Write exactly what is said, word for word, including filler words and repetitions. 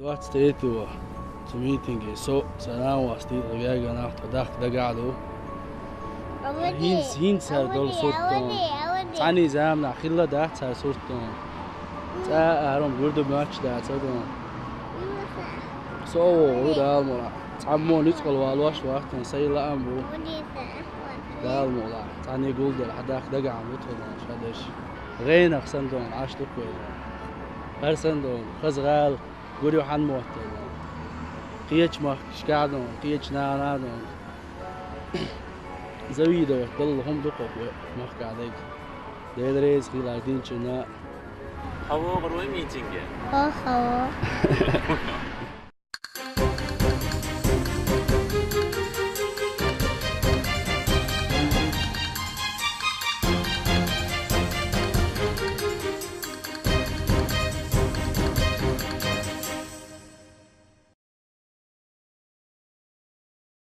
Двадцать третьего цу митинге со, са нанас, декъала ваьгӀа нах тхо дахка дагахь ду. ХӀинца, хӀинца цара долу сурт ду. Цхьана заманахь хилла дац цара сурт ду. ЦӀа а хӀара гур ду моьттуш дац ду. Со а вогӀур ву, Дала мукъалахь. Цхьаммо нуьцкъала валош вац, сайн лаам бу. Дала мукъалахь. Цхьана гулделла хьан дахка дагахь ма ву тхо ша дерш. ГӀенах санна ду, Ӏаш ду-кх вай. ХӀара санна ду, хаза гӀала, гур ю хьан мотт ду. Кхечу махкашкахь ду, кхечу нахана ду. Завидовать далла хӀума ду-кх вай махкахь дерг. Дела реза хуьлда динчунна. Хьо вогӀур вуй митинге? Хьо, хьо.